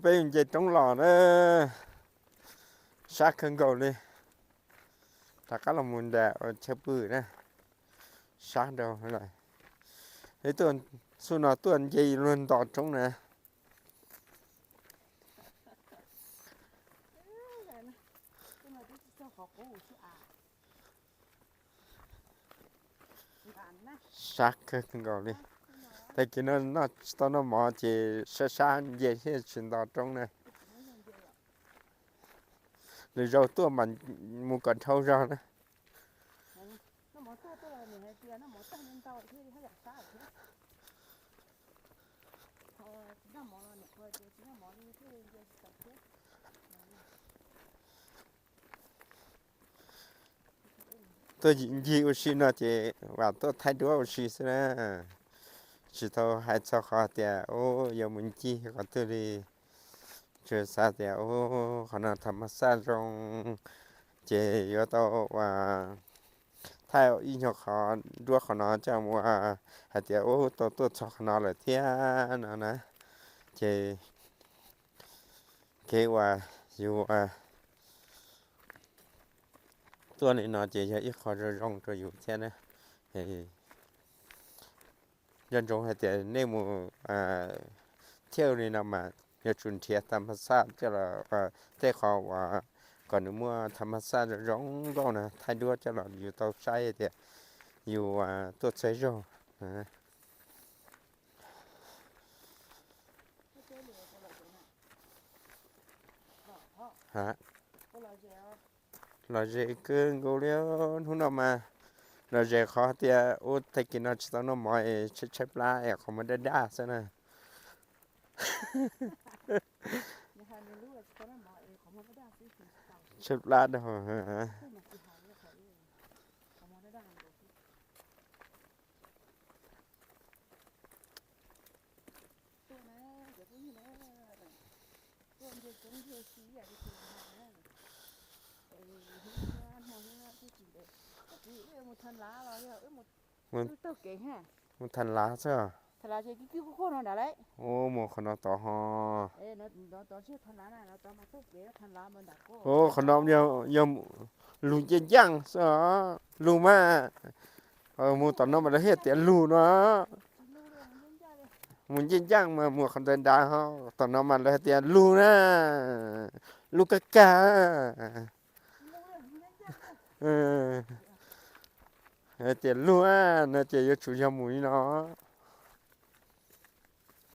Peb yus nce roob los na, sab kawg nkaus li. Rov qab los mus nram chaw pw na, sab rau lawm. Ib tug xub no tuaj nce luag nto roob na. Sab kawg nkaus li. Tag kis no noj tsis tau noj mov ces sab sab nce thiaj tsis nto roob na. Lwm zaus tuaj mam mus kom dhau zog na. Tuaj ncig ua si no ces vam tuaj thaij duab ua si xwb na, tsis tau hais txog qhov tias ub yuav mus ncig qhov twg li. Tsuas xav tias ub qhov no tham mas xaj zoo, ces yuav tau ua thaij ib nyuag qhov duab qhov no coj mus hais tias ub tau tuaj txog qhov no lawm thiab no na. Ces kev uas yus tuaj li no ces yog ib qho zoo zoo rau yus thiab na. Nco ntsoov hais tias nej mus thiab li no mas yuav tsum nrhiav tham mas xaj coj los, tej qhov uas kom nws muaj tham mas xaj zoo zoo nkauj na thaij duab coj los yus tau saib tias yus tuaj txog zaug. Lom zem kawg nkaus li hnub no mas, lom zem qhov tias ub tag kis no tsis tau noj mov es tshaib tshaib plab es qhov muag daj daj xwb na. Tshaib plab daj. Mus tham lav xwb. Mus qhov no tod ho. Ub qhov no yog lug ncej ncaaj xwb, lug mas. Mus tom no mas lawv hais tias lug no. Mus ncej ncaaj mas mus qhov ntawd nrad ho, tom no mas lawv hais tias lug na, lug kag kag. Hais tias lug no ces yuav tsum yog mus li no.